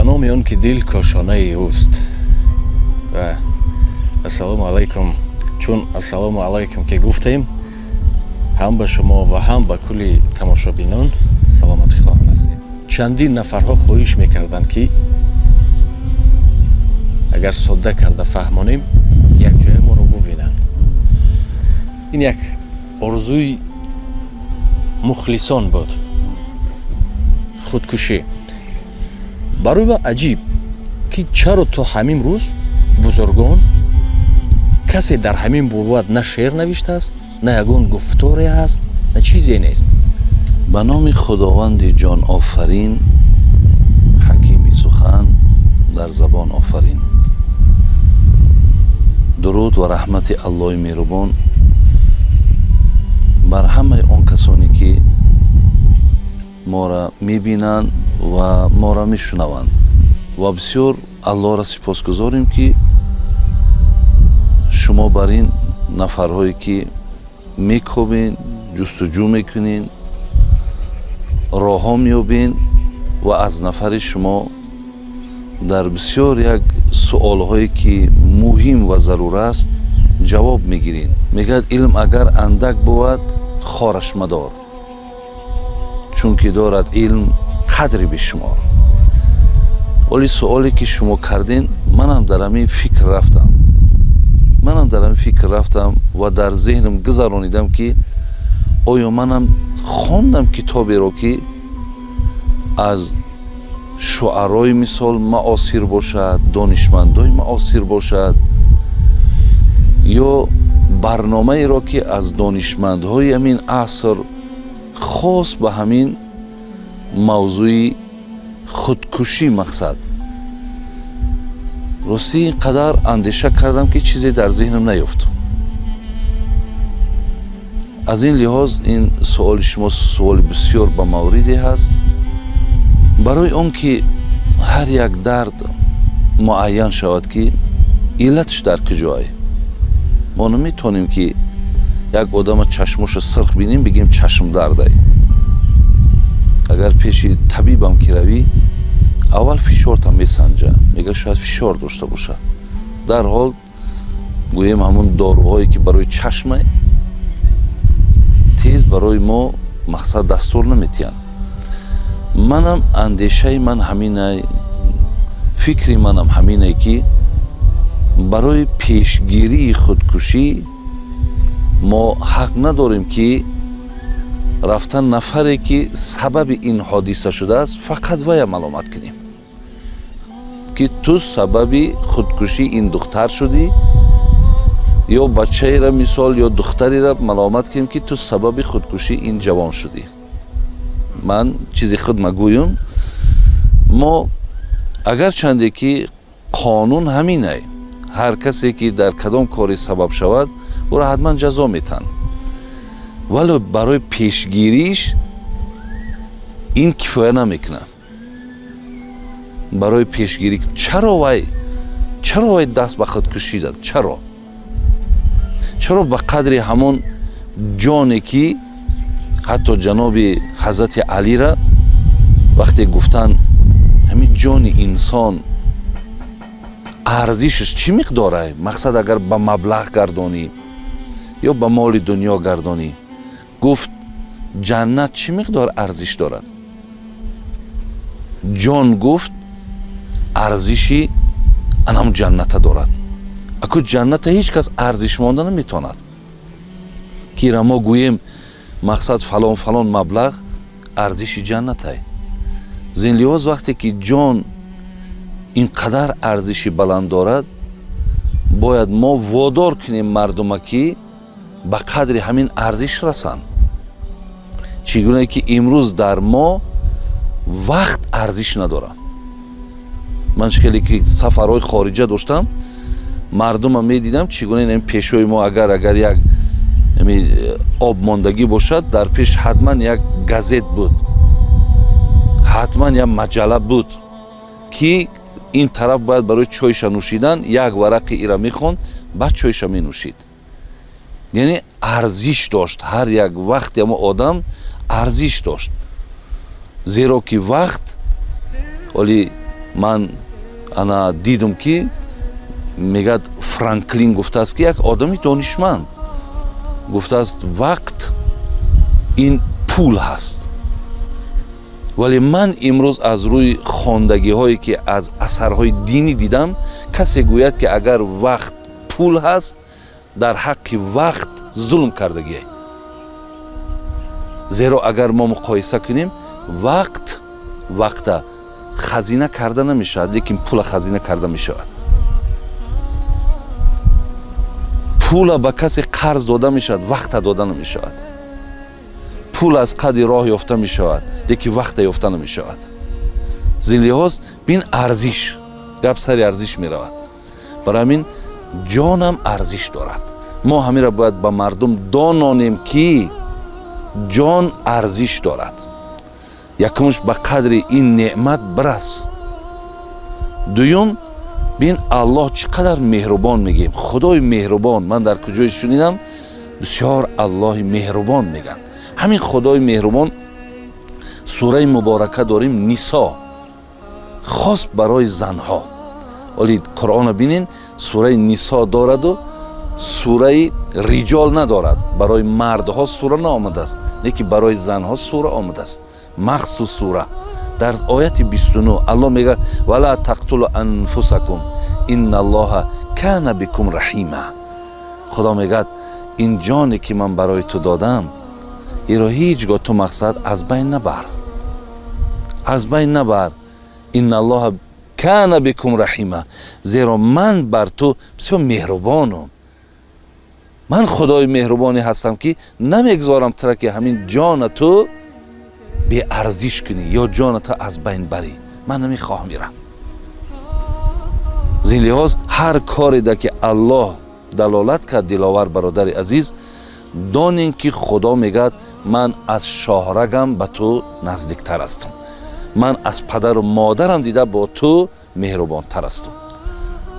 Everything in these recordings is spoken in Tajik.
Ба номи он ки дил кошонаи ӯст. Ва ассалому алайкум. Чун ассалому алайкум ки гуфтем, ҳам ба шумо ва ҳам ба кулли тамошобинон саломатӣ хоҳон ҳастем. Чандин нафарҳо хоҳиш мекарданд, ки агар содда карда фаҳмонем, якҷоя моро бубинанд. Ин як орзуи мухлисон буд. Худкушӣ барои ман аҷиб, ки чаро то ҳамин рӯз бузургон касе дар ҳамин бобат на шеър навиштааст, на ягон гуфторе ҳаст, на чизе нест. Ба номи Худованди ҷонофарин, ҳакими сухан дар забон офарин. Дуруд ва раҳмати Аллоҳи меҳрубон бар ҳамаи он касоне, ки моро мебинанд ва моро мешунаванд. Ва бисёр Аллоҳро сипосгузорем, ки шумо бар ин нафарҳое, ки мекобен, ҷустуҷӯ мекунен, роҳҳо меёбен ва аз нафари шумо дар бисёр як суолҳое, ки муҳим ва зарур аст, ҷавоб мегирен. Мегӯяд: илм агар андак бувад, хораш мадор, чунки дорад илм қадри бешумор. Оли суоле, ки шумо карден, манам дар ҳамин фикр рафтам, манам дар ҳамин фикр рафтам ва дар зеҳнам гузаронидам, ки оё манам хондам китоберо, ки аз шуарои, мисол, маосир бошад, донишмандои маосир бошад ё барномаеро, ки аз донишмандҳои ҳамин аср хос ба ҳамин мавзӯи худкушӣ. Мақсад, ростӣ, ин қадар андеша кардам, ки чизе дар зеҳнам наёфт. Аз ин лиҳоз ин суоли шумо суоли бисёр ба мавриде ҳаст, барои он ки ҳар як дард муайян шавад, ки иллаташ дар куҷое. Мо наметавонем, ки як одама чашмоша сирх бинем, бигем чашмдардай. Агар пеши табибам ки равӣ, аввал фишортам месанҷа, мега шояд фишор дошта бошад. Дарҳол, гӯем, ҳамун доруҳое, ки барои чашма, тез барои мо, мақсад, дастур наметиҳанд. Манам андешаи ман ҳаминай, фикри манам ҳаминае, ки барои пешгирии худкушӣ мо ҳақ надорем, ки рафтан нафаре, ки сабаби ин ҳодиса шудааст, фақат вая маломат кунем, ки ту сабаби худкушии ин духтар шудӣ, ё бачаеро, мисол, ё духтареро маломат кунем, ки ту сабаби худкушии ин ҷавон шудӣ. Ман чизи худ магӯюм. Мо агарчанде ки қонун ҳаминай, ҳар касе, ки дар кадом коре сабаб шавад, ӯро ҳатман ҷазо метаҳанд, вале барои пешгириш ин кифоя намекунад. Барои пешгирӣ чаро вай даст ба худкушӣ зад? Чаро ба қадри ҳамон ҷоне, ки ҳатто ҷаноби ҳазрати Алира вақте гуфтанд, ҳамин ҷони инсон арзишаш чӣ миқдорае, мақсад, агар ба маблағ гардонӣ ё ба моли дунё гардонӣ, гуфт: ҷаннат чӣ миқдор арзиш дорад? Ҷон, гуфт, арзиши анам ҷанната дорад. Аку ҷанната ҳеҷ кас арзиш монда наметавонад, ки ира мо гӯем, мақсад, фалон фалон маблағ арзиши ҷаннатай. Зин лиҳоз, вақте ки ҷон ин қадар арзиши баланд дорад, бояд мо водор кунем мардума, ки ба қадри ҳамин арзиш расанд. Чӣ гунае ки имрӯз дар мо вақт арзиш надорад. Ман хеле ки сафарҳои хориҷа доштам, мардума медидам, чӣ гуна ин пешои мо агар як об мондагӣ бошад, дар пеш ҳатман як газет буд, ҳатман як маҷалла буд, ки ин тараф бояд барои чойша нӯшидан як варақи ира мехонд, баъд чойша менӯшид. Яъне арзиш дошт, ҳар як вақти ҳамо одам арзиш дошт, зеро ки вақт оли. Ман ана дидум, ки мегӯяд, Франклин гуфтааст, ки як одами донишманд гуфтааст: вақт ин пул ҳаст. Вале ман имрӯз аз рӯи хондагиҳое, ки аз асарҳои динӣ дидам, касе гӯяд, ки агар вақт пул ҳаст, дар ҳаққи вақт зулм кардагие. Зеро агар мо муқоиса кунем, вақт, вақта хазина карда намешавад, лекин пула хазина карда мешавад. Пула ба касе қарз дода мешавад, вақта дода намешавад. Пул аз қади роҳ ёфта мешавад, лекин вақта ёфта намешавад. Зин лиҳоз, бин, арзиш, гап сари арзиш меравад. Барои ҳамин ҷонам арзиш дорад. Мо ҳаминро бояд ба мардум дононем, ки ҷон арзиш дорад. Якумш, ба қадри ин неъмат бирас. Дуюм, бин, Аллоҳ чӣ қадар меҳрубон мегӯем, Худои меҳрубон. Ман дар куҷое шунидам, бисёр Аллоҳи меҳрубон мегӯянд. Ҳамин Худои меҳрубон, сураи муборака дорем, Нисо, хос барои занҳо. Оли Қуръонро бинен, сураи Нисо дораду сураи Риҷол надорад. Барои мардҳо сура наомадааст, лекин барои занҳо сура омадааст, махсус сура. Дар ояти 29 Аллоҳ мегӯяд: «Вала тақтулу анфусакум, инналлоҳа кана бикум раҳима». Худо мегӯяд: ин ҷоне, ки ман барои ту додам, иро ҳеҷ гоҳ ту мақсад аз байн набар, аз байн набар. Инналлоҳа кана бикум раҳима, зеро ман бар ту бисёр меҳрубонам. Ман Худои меҳрубоне ҳастам, ки намегузорам тура, ки ҳамин ҷона ту беарзиш кунӣ ё ҷоната аз байн барӣ. Ман намехоҳам ира. Зин лиҳоз, ҳар кореда, ки Аллоҳ далолат кард, Диловар бародари азиз, донем, ки Худо мегӯяд: ман аз шоҳрагам ба ту наздиктар ҳастам, ман аз падару модарам дида бо ту меҳрубонтар ҳастам.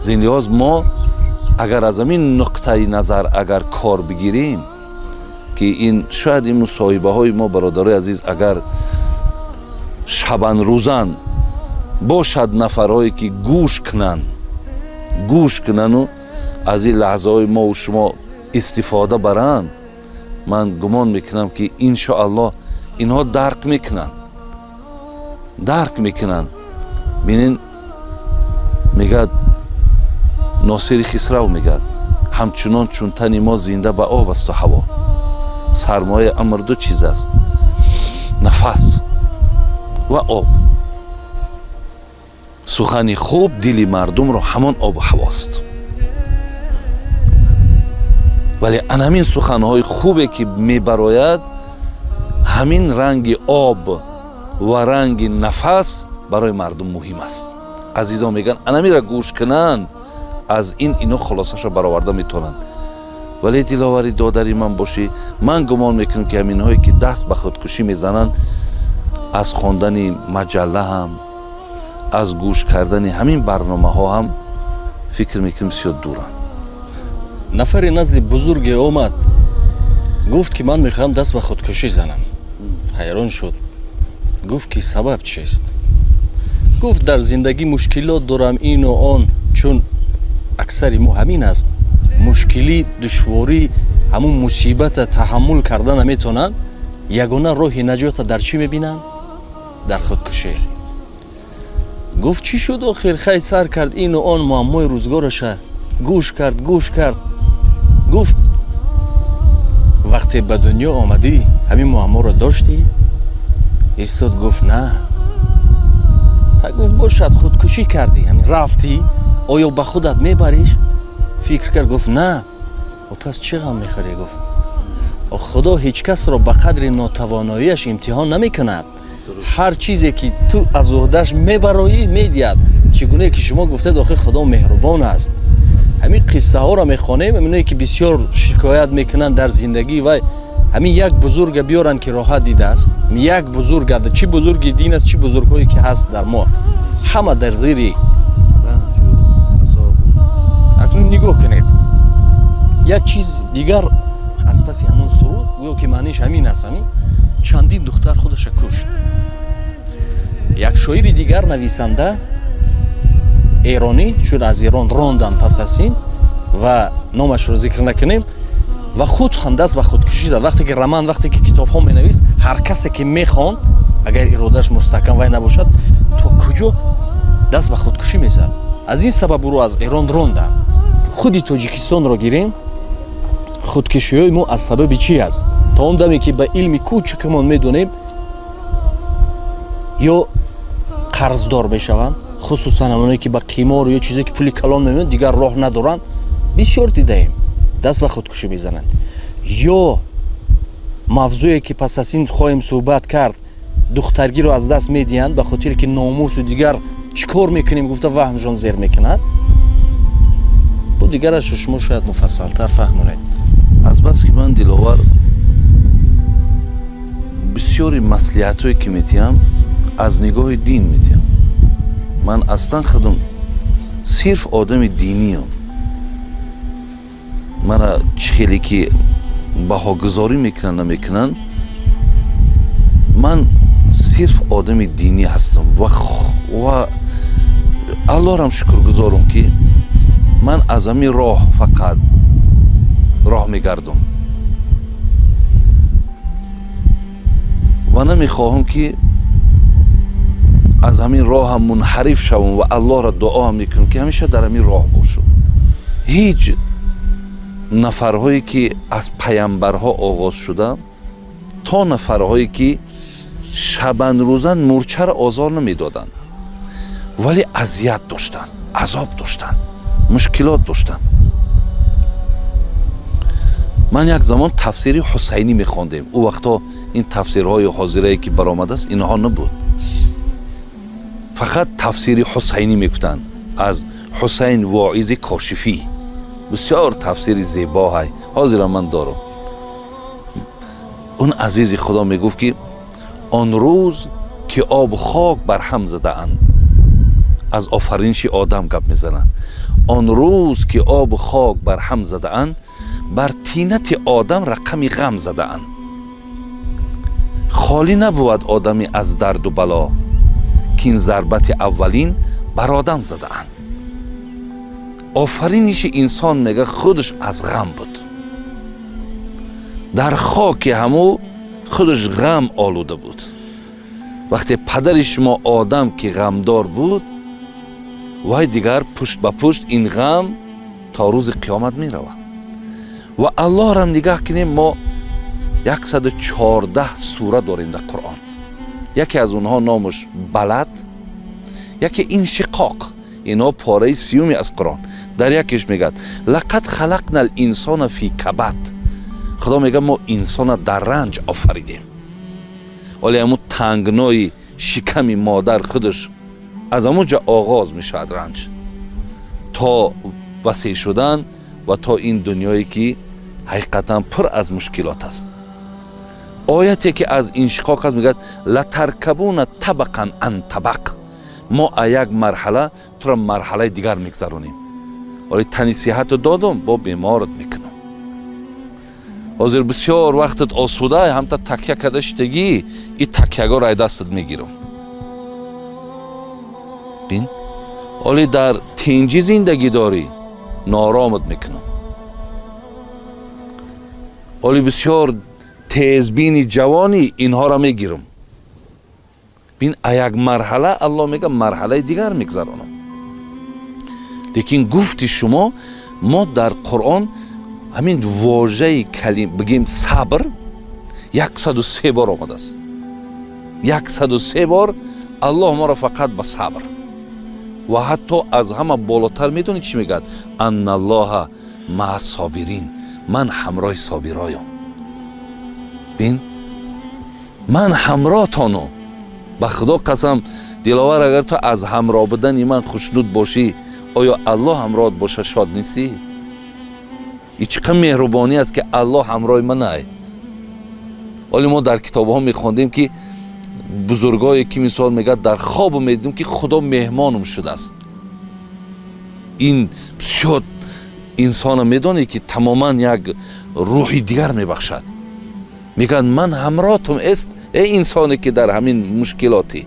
Зин лиҳоз, мо агар аз ҳамин нуқтаи назар агар кор бигирем, ки ин шояд ин мусоҳибаҳои мо, бародарои азиз, агар шабанрӯзан бошад, нафарҳое, ки гӯш кунанд, гӯш кунану аз ин лаҳзаҳои мову шумо истифода баранд, ман гумон мекунам, ки иншоаллоҳ инҳо дарк мекунанд, дарк мекунанд. Бинин, мегӯяд Носири Хисрав, мегӯяд: ҳамчунон чун тани мо зинда ба об асту ҳаво, сармояи амр ду чиз аст: нафас ва об. Сухани хуб дили мардумро ҳамон обу ҳавост. Вале ан ҳамин суханҳои хубе, ки мебарояд, ҳамин ранги об ва ранги нафас барои мардум муҳим аст. Азизон мегӯянд, анамира гӯш кунанд, аз ин ино хулосаша бароварда метавонанд. Вале, Диловари додари ман бошӣ, ман гумон мекунам, ки ҳаминҳое, ки даст ба худкушӣ мезананд, аз хондани маҷалла ҳам, аз гӯш кардани ҳамин барномаҳо ҳам, фикр мекунем, бисёр дуранд. Нафаре назди бузурге омад, гуфт, ки ман мехоҳам даст ба худкушӣ занам. Ҳайрон шуд, гуфт, ки сабаб чист? Гуфт, дар зиндагӣ мушкилот дорам, ину он. Чун аксари мо ҳамин аст, мушкилӣ, душворӣ, ҳамун мусибата таҳаммул карда наметавонанд. Ягона роҳи наҷота дар чӣ мебинанд? Дар худкушӣ. Гуфт, чӣ шуд охир? Хай, сар кард ину он, муаммои рӯзгораша гӯш кард, гӯш кард. Гуфт, вақте ба дунё омадӣ, ҳамин муамморо доштӣ? Истод, гуфт, на. Па гуфт, бошад, худкушӣ кардӣ, ҳамин рафтӣ, оё ба худат мебариш? Фикр кард, гуфт, на. Пас чӣ ғам мехӯрӣ? Гуфт, Худо ҳеҷ касро ба қадри нотавоноияш имтиҳон намекунад. Ҳар чизе, ки ту аз уҳдаш мебароӣ, медиҳад. Чӣ гунае ки шумо гуфтед, охир Худо меҳрубон аст. Ҳамин қиссаҳоро мехонем, ҳаминое, ки бисёр шикоят мекунанд дар зиндагӣ, вай ҳамин як бузурга биёранд, ки роҳат дидааст. Як бузурга, чӣ бузурги дин аст, чӣ бузургҳое, ки ҳаст дар мо, ҳама дар зери. Акнун нигоҳ кунед, як чиз дигар аз паси ҳамон суруд, гӯё ки маъниш ҳамин аст: ҳамин чандин духтар худаша кушт. Як шоири дигар, нависанда. Эронӣ, чун аз Эрон рондан пас аз ин ва номашро зикр накунем, ва худ ҳам даст ба худкушӣ зад. Вақте ки роман, вақте ки китобҳо менавист, ҳар касе ки мехонд, агар иродаш мустаҳкам вай набошад, то куҷо даст ба худкушӣ мезад. Аз ин сабаб ӯро аз Эрон ронданд. Худи Тоҷикистонро гирем, худкушиҳои мо аз сабаби чӣ аст? То он даме ки ба илми кӯчикамон медонем, ё қарздор мешаванд, хусусан ҳамоное ки ба қимору ё чизе ки пули калон мемонад, дигар роҳ надоранд, бисёр дидаем, даст ба худкушӣ мезананд. Ё мавзӯе ки пас аз ин хоҳем суҳбат кард, духтаргиро аз даст медиҳанд, ба хотире ки номусу дигар чӣ кор мекунем гуфта, ваҳмшон зер мекунад. Бо дигарашро шумо шояд муфассалтар фаҳмонед. Азбаски ман, Диловар, бисёри маслиҳатҳое ки метиҳам, аз нигоҳи дин метиҳам. Ман аслан худам сирф одами диниям. Мана чӣ хеле ки баҳогузорӣ мекунанд, намекунанд, ман сирф одами динӣ ҳастам ва Аллоҳрам шукргузорам, ки ман аз ҳамин роҳ фақат роҳ мегардум ва намехоҳам, ки аз ҳамин роҳам мунҳариф шавам, ва Аллоҳро дуоам мекунам, ки ҳамеша дар ҳамин роҳ бошам. Ҳеҷ нафарҳое ки аз паямбарҳо оғоз шуда то нафарҳое ки шабанрӯзан мурчаро озор намедоданд, вале азият доштанд, азоб доштанд, мушкилот доштанд. Ман як замон тафсири Ҳусайнӣ мехондем. Ӯ вақтҳо ин тафсирҳои ҳозирае ки баромадааст, инҳо набуд. Фақат тафсири Ҳусайнӣ мегуфтанд, аз Ҳусайн Воизи Кошифӣ. Бисёр тафсири зебоҳай, ҳозирам ман дорам. Он азизи Худо мегуфт, ки он рӯз ки обу хок бар ҳам задаанд, аз офариниши Одам гап мезанад, он рӯз ки обу хок бар ҳам задаанд, бар тинати Одам рақами ғам задаанд. Холӣ набувад одамӣ аз дарду бало, кин зарбати аввалин бар Одам задаанд. Офариниши инсон, мега, худаш аз ғам буд, дар хоки ҳамӯ худаш ғам олуда буд. Вақте падари шумо Одам ки ғамдор буд, вай дигар пушт ба пушт ин ғам то рӯзи қиёмат меравад. Ва Аллоҳрам нигаҳ кунем, мо 114 сура дорем дар Қуръон. Яке аз онҳо номаш Балад, яке Иншиқоқ. Инҳо пораи сиюми аз Қуръон. Дар якеш мегӯяд: لقد خلقنا الإنسان في كبد. Худо мегӯяд, мо инсона дар ранҷ офаридем. Оле ҳамун тангнои шиками модар худаш аз ҳамун ҷо оғоз мешавад ранҷ, то васеъ шудан ва то ин дунёе ки ҳақиқатан пур аз мушкилот аст. Ояте ки аз Иншиқоқ аст, мегӯяд: لتركبن طبقا عن طبق. Мо а як марҳала туро марҳалаи дигар мегзаронем. Вале тани сиҳату додум, бо беморат мекунам. Ҳозир бисёр вақтат осуда, ҳамта такя карда шидагӣ, и такягоро ай дастат мегирам. Бин, оле дар тинҷӣ зиндагӣ дорӣ, нооромат мекунам. Оле бисёр тезбини ҷавонӣ, инҳоро мегирам. Бин, а як марҳала, Аллоҳ мега, марҳалаи дигар мегзаронам. Лекин гуфти шумо, мо дар Қуръон ҳамин вожаи калим, бигем, сабр 103 бор омадааст. 103 бор Аллоҳ моро фақат ба сабр ва ҳатто аз ҳама болотар медонӣ чӣ мегӯяд? إن الله مع الصابرين. Ман ҳамроҳи собироём. Бин, ман ҳамроҳтону. Ба Худо қасам, Диловар, агар ту аз ҳамроҳ будани ман хушнуд бошӣ, оё Аллоҳ ҳамроҳат боша, шод нестӣ? И чӣ қадр меҳрубонӣ аст, ки Аллоҳ ҳамроҳи ман ай. Оле мо дар китобҳо мехондем, ки бузургое ки мисол мегӯяд, дар хобу медидем, ки Худо меҳмонум шудааст. Ин бисёр инсона, медонед, ки тамоман як рӯҳи дигар мебахшад. Мегӯяд, ман ҳамроҳтум эст, э инсоне ки дар ҳамин мушкилотӣ.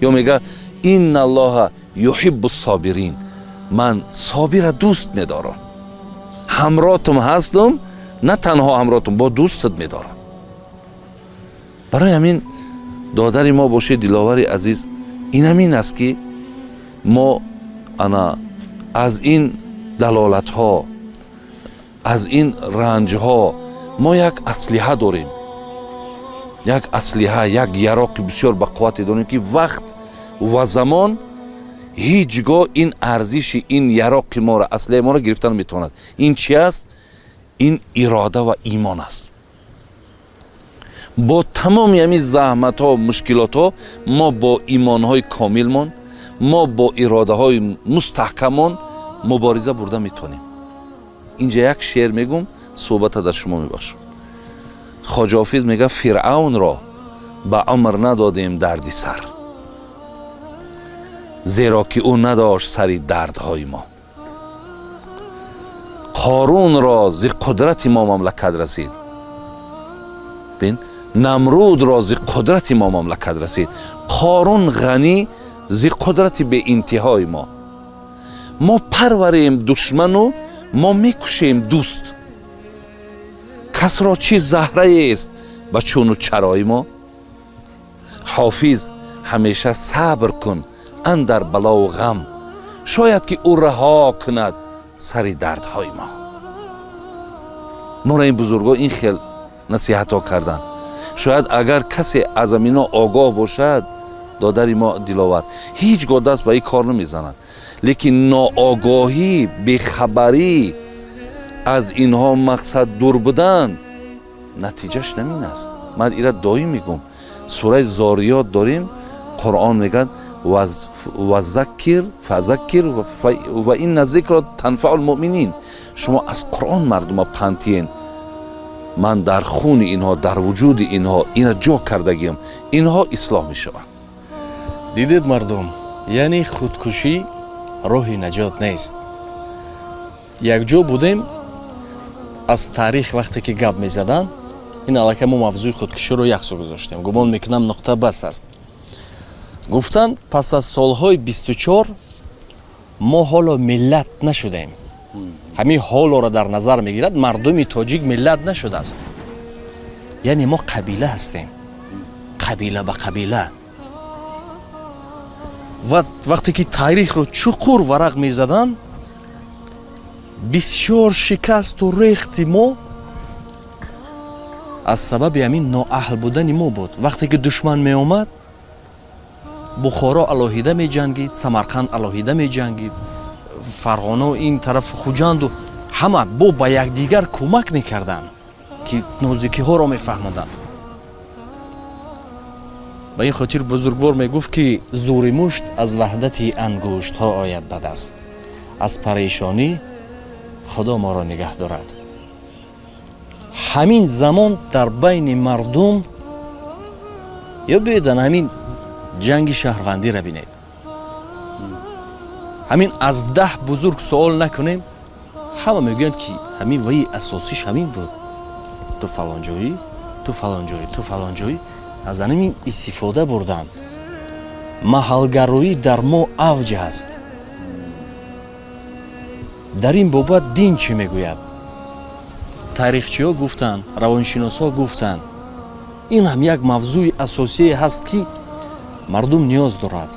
Ё мегӯяд: إن الله юҳиббу собирин. Ман собира дӯст медорам, ҳамротум ҳастум, на танҳо ҳамротум, бо дӯстат медорам. Барои ҳамин, додари мо бошед, Диловари азиз, ин ҳамин аст, ки мо ана аз ин далолатҳо, аз ин ранҷҳо мо як аслиҳа дорем, як аслиҳа, як яроқи бисёр бақуввате дорем, ки вақт ва замон ҳеҷ гоҳ ин арзиши ин яроқи моро, аслиҳаи моро гирифта наметавонад. Ин чи аст? Ин ирода ва имон аст. Бо тамоми ҳамин заҳматҳо, мушкилотҳо, мо бо имонҳои комилмон, мо бо иродаҳои мустаҳкамон мубориза бурда метавонем. Инҷа як шеър мегум, суҳбата дар шумо мебахшам. Хоҷа Ҳофиз мега: «Фиръавнро ба умр надодем дарди сар, зеро ки ӯ надошт сари дардҳои мо. Қорунро зи қудрати мо мамлакат расид, бин, Намрудро зи қудрати мо мамлакат расид, Қорун ғанӣ зи қудрати беинтиҳои мо. Мо парварем душману мо мекушем дӯст, касро чӣ заҳраест ба чуну чарои мо? Ҳофиз, ҳамеша сабр кун андар балову ғам, шояд ки ӯ раҳо кунад сари дардҳои мо». Моро ин бузургҳо ин хел насиҳатҳо карданд. Шояд агар касе аз амино огоҳ бошад, додари мо Диловар, ҳеҷ гоҳ даст ба ин кор намезанад. Лекин ноогоҳӣ, бехабарӣ, аз инҳо мақсад дур будан, натиҷаш намин аст. Ман ира доим мегӯм, сураи Зориёт дорем, Қуръон мегӯяд: «Вазаккир фазаккир ва инна зикро танфаул муъминин». Шумо аз Қуръон мардума панд тиен. Ман дар хуни инҳо, дар вуҷуди инҳо ина ҷо кардагиам, инҳо ислоҳ мешаванд. Дидед, мардум, яъне худкушӣ роҳи наҷот нест. Якҷо будем, аз таърих вақте ки гап мезаданд, ин аллакай мо мавзӯи худкуширо яксо гузоштем, гумон мекунам, нуқта бас аст. Гуфтанд, пас аз солҳои 24 мо ҳоло миллат нашудем. Ҳамин ҳолоро дар назар мегирад, мардуми тоҷик миллат нашудааст, яъне мо қабила ҳастем, қабила ба қабила. Ва вақте ки таърихро чуқур варақ мезаданд, бисёр шикасту рехти мо аз сабаби ҳамин ноаҳл будани мо буд. Вақте ки душман меомад, Бухоро алоҳида меҷангид, Самарқанд алоҳида меҷангид, Фарғоно, ин тараф Хуҷанду ҳама бо ба якдигар кӯмак мекарданд, ки нозикиҳоро мефаҳмоданд. Ба ин хотир бузургвор мегуфт, ки зӯри мушт аз ваҳдати ангуштҳо ояд ба даст. Аз парешонӣ Худо моро нигаҳ дорад. Ҳамин замон дар байни мардум ё биёдан ҳамин ҷанги шаҳрвандиро бинед. Ҳамин аз 10 бузург суол накунем, ҳама мегӯянд, ки ҳамин ваи асосиш ҳамин буд: ту фалонҷоӣ, ту фалонҷоӣ, ту фалонҷоӣ. Аз ҳамин истифода бурдан. Маҳалгароӣ дар мо авҷ аст. Дар ин бобат дин чӣ мегӯяд? Таърихчиҳо гуфтанд, равоншиносҳо гуфтанд, ин ҳам як мавзӯи асосие ҳаст, ки мардум ниёз дорад.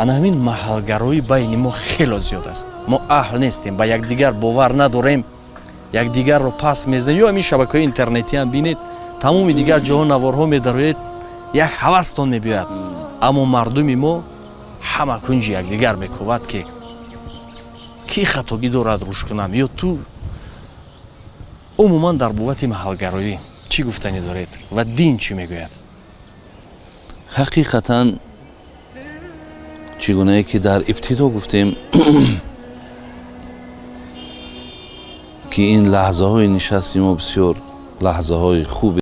Ана ҳамин маҳалгароӣ байни мо хело зиёд аст. Мо аҳл нестем, ба якдигар бовар надорем, якдигарро пас мезанем. Ё ҳамин шабакаҳои интернетиам бинед, тамоми дигар ҷоҳо наворҳо медароед, як ҳавастон мебиёяд, аммо мардуми мо ҳама кунҷи якдигар мекӯбад, ки кӣ хатогӣ дорад, рӯш кунам ё ту. Умуман, дар бобати маҳалгароӣ чӣ гуфтанӣ доред ва дин чӣ мегӯяд? Ҳақиқатан, чӣ гунае ки дар ибтидо гуфтем, ки ин лаҳзаҳои нишасти мо бисёр лаҳзаҳои хубе.